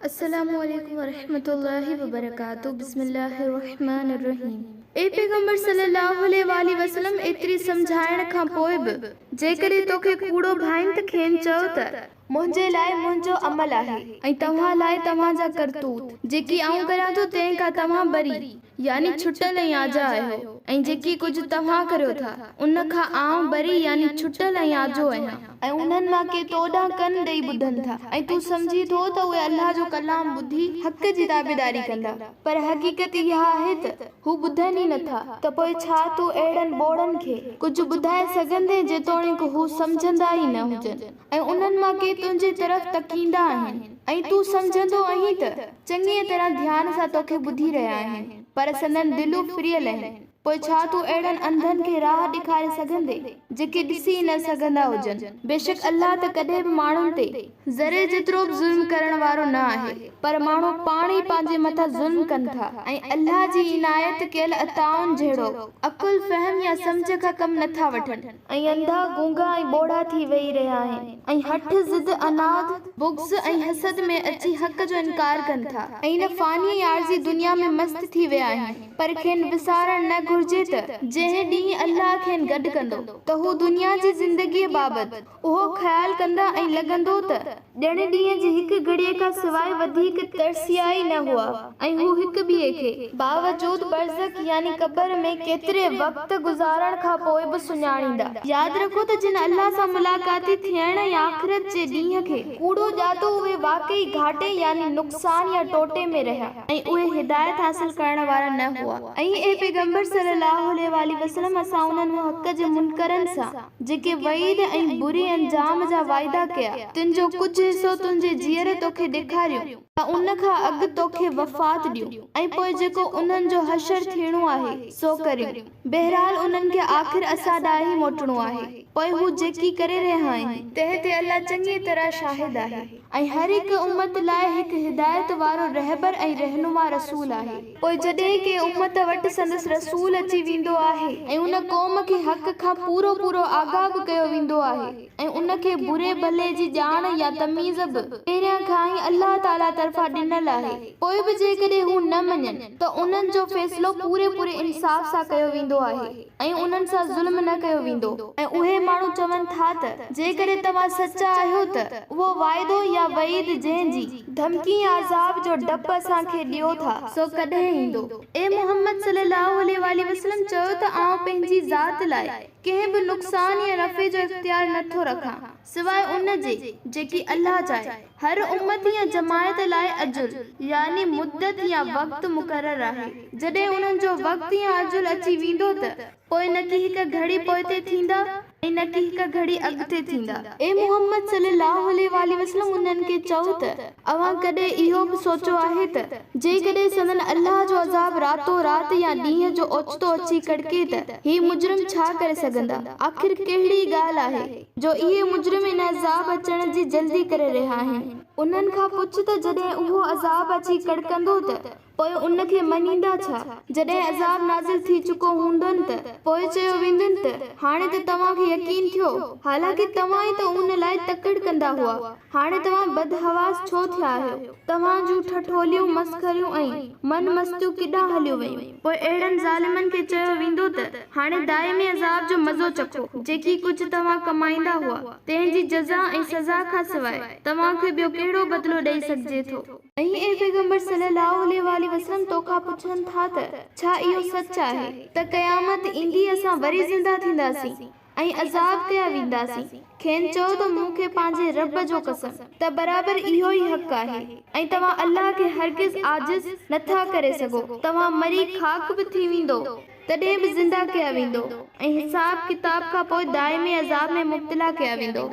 السلام عليڪم ورحمة الله وبرڪاته بسم الله الرحمٰن الرحيم اي پيغمبر صلي الله عليه واٰله وسلم ايتري سمجهائڻ کان پوء به جيڪڏهن توکي ڪوڙو ڀائين ته کين چئو ته منهنجي لاء منهنجو عمل آهي ۽ توهان لاء توهان جا ڪرتوت، جيڪي آئون ڪريان ٿو تنهن کان توهان بري يعني ڇٽل ۽ آجا آهيو ۽ جيڪي ڪجهه توهان ڪريو ٿا، ان کان آئون بري يعني ڇٽل ۽ آجو آهيان. ۽ انهن مان ڪي تو ڏانهن ڪن ڏيئي ٻڌن ٿا ۽ تون سمجهين ٿو ته اهي الله جو ڪلام ٻڌي حق جي تابعداري ڪندا، پر حقيقت اها آهي ته هو ٻڌن ئي نه ٿا، ته پوء ڇا تون اهڙن ٻوڙن کي ڪجهه ٻڌائي سگهندين جيتوڻيڪ هو سمجهندا ئي نه هجن؟ ۽ انهن مان ڪي تنهنجي طرف تڪيندا آهن ۽ تون سمجهندو آهين ته چڱيء طرح ڌيان سان توکي ٻڌي رهيا آهن، پر سندن دلون ڦريل آهن. پوء ڇا تون اهڙن انڌن کي راهه ڏيکاري سگهندين، جيڪي ڏسي ئي نه سگهندا هجن؟ بيشڪ الله ته ڪڏهن به ماڻهن تي ذري جيترو به ظلم ڪرڻ وارو نه آهي، پر ماڻهو پاڻ ئي پنهنجي مٿان ظلم ڪن ٿا ۽ الله جي عنايت ڪيل عطائن جهڙوڪ عقل، فهم يا سمجهه کان ڪم نٿا وٺن. ۽ انڌا، گونگا ۽ ٻوڙا ٿي ويهي رهيا آهن ۽ هٺ، ضد، عناد، بغض ۽ حسد ۾ اچي حق جو انڪار ڪن ٿا ۽ هن فاني ۽ عارضي دنيا ۾ مست ٿي ويا آهن پر کين وسارڻ نه گهرجي ته جنهن ڏينهن الله کين گڏ ڪندو ته هو دنيا جي زندگيء بابت اهو خيال ڪندا ۽ لڳندو ته ڄڻ ڏينهن جي هڪ گهڙيء کان سواء وڌيڪ ترسيا ئي نه هئا ۽ هو هڪ ٻئي کي، باوجود برزخ يعني قبر ۾ ڪيتري وقت گذارڻ کان پوء به سڃاڻيندا. ياد رکو ته جن الله سان ملاقاتي ٿيڻ ۽ آخرت جي ڏينهن کي ڪوڙو ڄاتو اهي واقعي گهاٽي يعني نقصان يا ٽوٽي ۾ رهيا ۽ اهي هدايت حاصل ڪرڻ وارا نه هئا. ۽ اي پيغمبر صلّي اللّٰه عليه واٰله وسلّم اسان انهن حق جي منڪرن سان جيڪي وعيد ۽ بري انجام جا وعدا ڪيا، تن جو ڪجهه حصو تنهنجي جيئري توکي ڏيکاريون ته ان کان اڳ توکي وفات ڏيون ۽ پوء جيڪو انهن جو حشر ٿيڻو آهي، سو ڪريون. بهرحال انهن کي آخر اسان ڏانهن ئي موٽڻو آهي، پوء هو جيڪي ڪري رهيا آهن، تنهن تي الله چڱيء طرح شاهد آهي. ۽ هر هڪ امت لاء هڪ هدايت وارو رهبر ۽ رهنما رسول آهي. پوء جڏهن ڪنهن امت وٽ سندس رسول اچي ويندو آهي ۽ ان قوم کي حق کان پورو پورو آگاهه به ڪيو ويندو آهي ۽ ان کي بري ڀلي جي ڄاڻ يا تميز به پهريان کان ئي الله تعالي طرفان ڏنل آهي پوء به جيڪڏهن هو نه مڃن ته انهن جو فيصلو پوري پوري انصاف سان ڪيو ويندو آهي. ۽ انهن سان ظلم نه ڪيو ويندو ۽ اهي ماڻهو چون ٿا ته جيڪڏهن توهان سچا آهيو ته اهو وعدو يا وعيد جنهن جي، ڌمڪي يا عذاب جو، ڊپ اسان کي ڏيو ٿا سو ڪڏهن ايندو؟ اي محمد صلي الله عليه واٰله وسلم چيو ته آئون پنهنجي ذات لاء ڪنهن به نقصان يا نفعي جو اختيار نه ٿو رکان سواء ان جي جيڪي الله چاهي. هر امت يا جماعت لاء اجل يعني مدت يا وقت مقرر آهي، جڏهن انهن جو وقت يا اجل اچي ويندو ته پوء نڪي هڪ گهڙي پوئتي ٿيندا ۽ نڪي هڪ گهڙي اڳتي ٿيندا. اي محمد صلي الله عليه واٰله وسلم انهن کي چئو ته اوهان ڪڏهن اهو به سوچيو آهي ته جيڪڏهن سندن الله جو عذاب راتو رات يا ڏينهن جو اوچتو اچي ڪڙڪي ته هي مجرم ڇا ڪري سگهندا؟ آخر ڪهڙي ڳالهه آهي جو اهي مجرم ان عذاب اچڻ جي جلدي ڪري رهيا آهن. انهن کان پڇ ته جڏهن اهو عذاب اچي ڪڙڪندو ته پوء ان کي مڃيندا ڇا؟ جڏهن عذاب نازل ٿي چڪو هوندن ته پوء چيو ويندن ته هاڻي ته توهان کي يقين ٿيو، حالانڪه توهان ئي ته ان لاء تڪڙ ڪندا هئا. هاڻي توهان بدحواس ڇو ٿيا آهيو؟ توهان جون ٺٺوليون، مسخريون ۽ من مستيون ڪيڏانهن هليون ويون؟ پوء اهڙن ظالمن کي چيو ويندو ته، هاڻي دائمي عذاب جو مزو چکو، جيڪي ڪجهه توهان ڪمائيندا هئا، تنهن جي جزا ۽ سزا کان سواء توهان کي ٻيو ڪهڙو بدلو ڏئي سگهجي ٿو؟ ۽ اي پيغمبر صلّي اللّٰه عليه واٰله وسلّم توکان پڇن ٿا ته، ڇا اهو سچ آهي ته قيامت ايندي اسان وري زنده ٿينداسين؟ ۽ عذاب ڪيا وينداسين. کين چئو ته مون کي پنهنجي رب جو قسم ته برابر اهو ئي حق آهي ۽ توهان الله کي هرگز عاجز نه ٿا ڪري سگهو. توهان مري خاڪ به ٿي ويندو تڏهن به زنده ڪيا ويندو ۽ حساب ڪتاب کان پوء دائمي عذاب ۾ مبتلا ڪيا ويندو.